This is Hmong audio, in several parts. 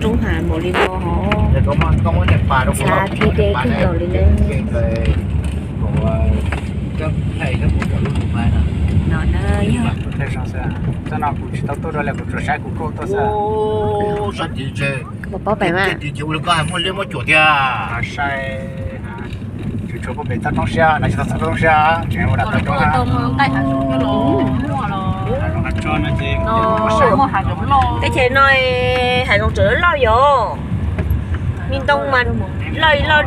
Ub, ha npaum li no hov. Xav thiab de kawg nkaus li na. No na yog. Txoj no kuv tsis tau tuaj dua li, kuv tsuas saib kuv kauj tuaj xwb. Koj puas paub pem mas? Sai, tsuas tshuav pem toj roob siab no, tsis tau txog roob siab, tseem mus dam toj roob. Teb chaws no hav zoov tseem loj yom. Me ntoo mas loj loj.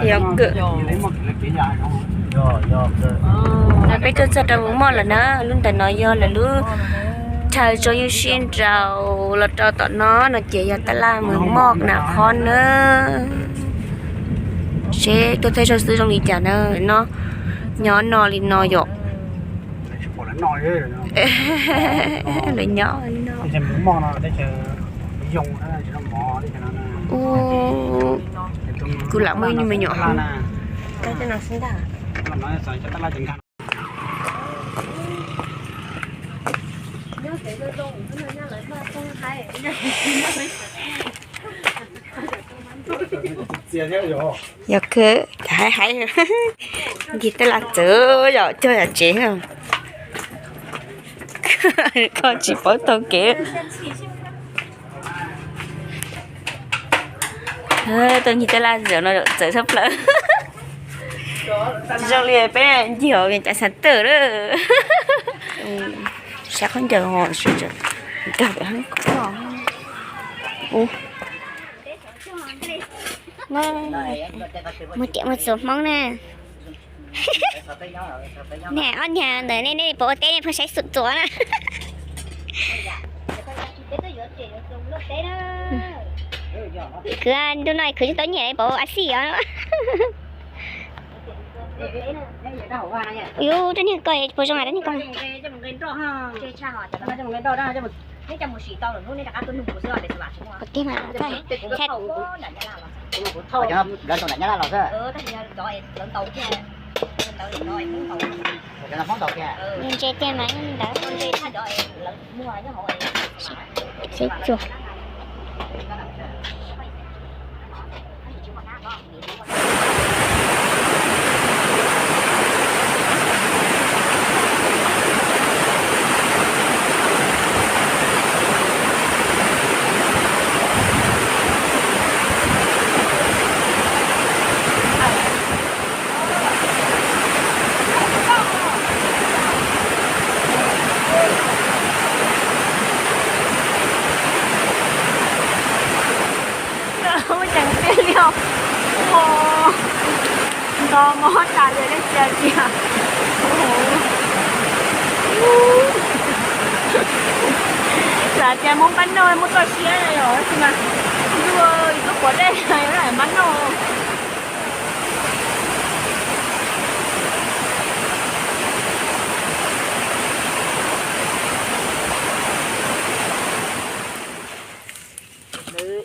Yog kawg. Peb tuaj txog rau Mws Moj lawm na, lub ntawm no yog lawv lub chaw tso ywj sij nraus los rau tom no no ces yog tab laj Mws Moj na qhov na. Seb tuaj thaij zoj xwb zoo li cas na, no nyob no li no yom. Lawv nyob li no. Ub, kuv lam muaj ib nyuag me nyuam hov. Yog kawg, hais hais. Ncig tab laj txawv yom, cog yam tsev. Koj tsis paub taug kev. Tuaj ncig tab laj txawv no txawv tshaj plaws. Zoo li peb ncig hauv Vias Cas Xav Tawm lawm. Sab khaub ncaws ho sib nkag pem hab. Mus tiam mus txuas Hmoob na. Niag ob niag ntawd nej, nej puas ua teb nej pheej saib txuas na. Khwv ntu no khwv tsis tau nyiaj puas ua a xij os. Yus rab niag ko puas zoo rab niag ko. Qhov tiag mas, ntse tiag mas ntawd. Sib txuas. Muaj ceem tiag li os. Nto mob tas li nej tsis hais tias. Xav tias Hmoob pab noj muaj txoj sia yom, tab sis mas ntuj, ib tug quav dej yuav pab noj.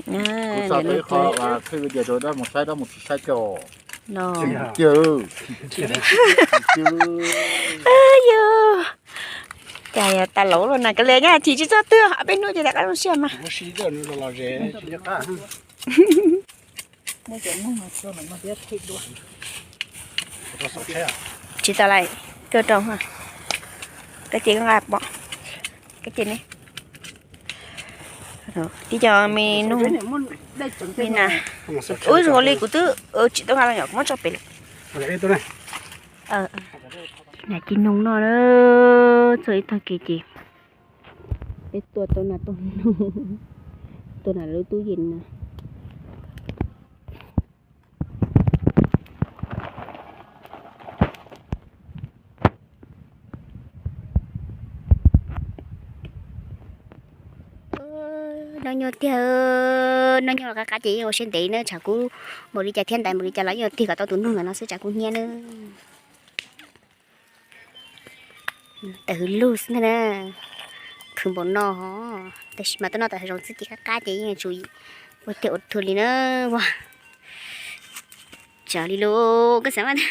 Kuv tso ib qho qhib video rau dab mus saib, dab mus tsis saib cov. Yog cas yog tas laus los na, kav liam nyob chim tsis txog twg, peb hnub ces rov qab zoo siab mas. Tsis tas lawm, tuaj rau koj ces koj nqa pom. Koj ces ne, tib co me nug, me nas. Ub, zoo li kuv twb tsis tau nqa los yom, kuv muab tso pem lawm. Nas ci noog noj na, txog ib tag kev ces peb tua tau nas tau noog, tua nas lub tub yees na. Noj nyuag tiag, noj nyuag los qab qab ces yeej ua siab ntev na, tshav kub npaum li cas thiab ntaiv npaum li cas los yeej tig kom tau tus noog ntawm no xwb, tshav kub hnyiab na. Tawm hwv lug xwb ntag na. Khwv npaum no, tab sis mas tuaj noj tawm hav zoov xwb ces qab qab ces yeej tsum ua tiag ua tuag li na. Ua, tsam li lus koj xav mas,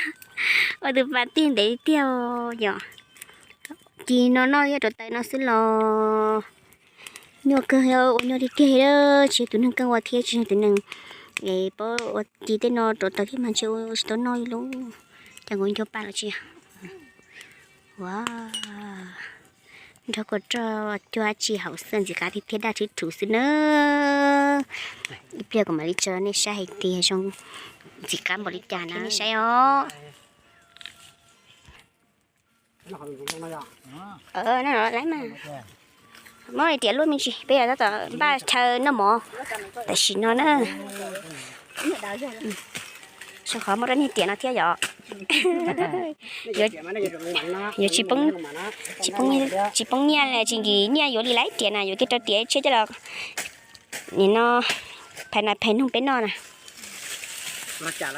ua tus pas tiag ntev tiag yom. ci no noj thiab rauv taws no xwb los nyuaj kawg, ua nyuaj tiag tiag, tsis yog tus neeg keej ua thiab tsis yog tus neeg es paub ua ci tej no rauv taws thiab mas ntshe ua tsis tau noj li lauj. Cas nkaus nco pa los tsis yog. Ua nrog kua roj cuab tsis haum xwb, ntxim qab tiag tiag, daj rhwv rhuv xwb na. Ib pliag kuv mam li tso nej saib hais tias zoo ntxim qab npaum li cas na, nej saib os. Muab riam luaj me ntsis, peb yog tab tom npaj chaw noj mov tam sim no na. Sau qhov muaj rab niag riam no thiab yom. Yuav tsis poob nyiaj, tsis nkim nyiaj yuav li laiv riam na, yuav kiag rau riam tshiab coj los nim no phais nas phais noog peb noj na. Muab cov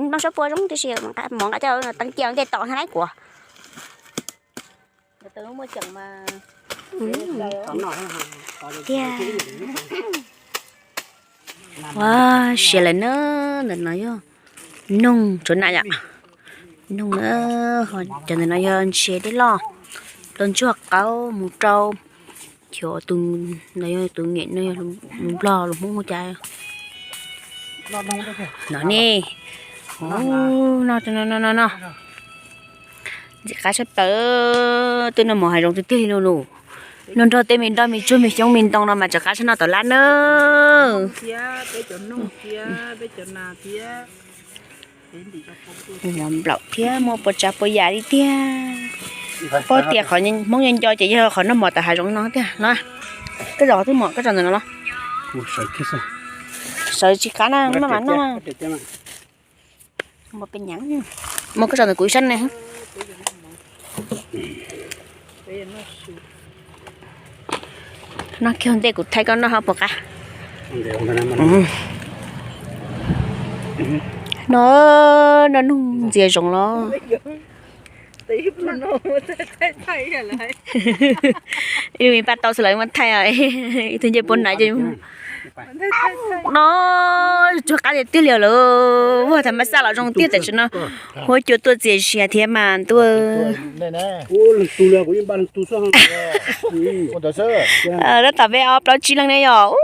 nplooj suab pua zoo tib si, mov nqa coj teev cia ntej tom hnab laib kuas. Tiag. Ua siav lawm na, ntawm no yog noog tsuav na yom. Noog na, cov ntawm no yog ntses dej loj, los ntsuag qaub mus rau, xyov tus no yog tus nyem no yog lus Nplog lus Hmoob hu cas. No ne, no no no, ntxim qab sab plaws, twb noj mov hav zoov tiag tiag li no lauj. Noj nrog tej me nroj me tsuag me xyoob me ntoo no mas tseem qab sab noj tom lab na. Nplaum thiab muaj pua tsav pua yam li tiag. Paub tias qhov Hmoob nco nco ces yog qhov noj mov tom hav zoov no tiag no. Koj zos twb mos koj zos ntawm no los? Sawv tsis qab na, noj mas noj. Muaj koj zos ntawm kuv ib sab ne. Noj kiag ntej kuv thaij koj noj ho puas qab. No, no noog ntxias zoov los. Ib lub me paj tau xwb lawv muab thaij, ib tug ncej puab na. No, tsuag qab tiag tiag li lawm, ua thaum mas xaj los zoo tiag tam sim no. Huab cua tuaj txias zias thiab mas tuaj. Tab tom peb ob plaub tsib leeg ne yom,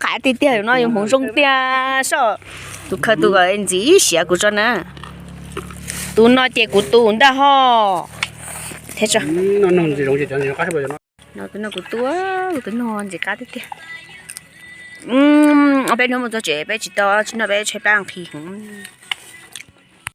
qab tiag tiag no yus hmoov zoo tiag soj. Tus khaws tus kom ntxim siav kuv tso na. Tus no ces kuv tus ntag ho. Thiab tso. No tus no kuv tua, tus no ntxim qab tiag tiag. Peb hnub mus txog tsev peb tsis tau tsis noj, peb tshaib plab nqhis heev.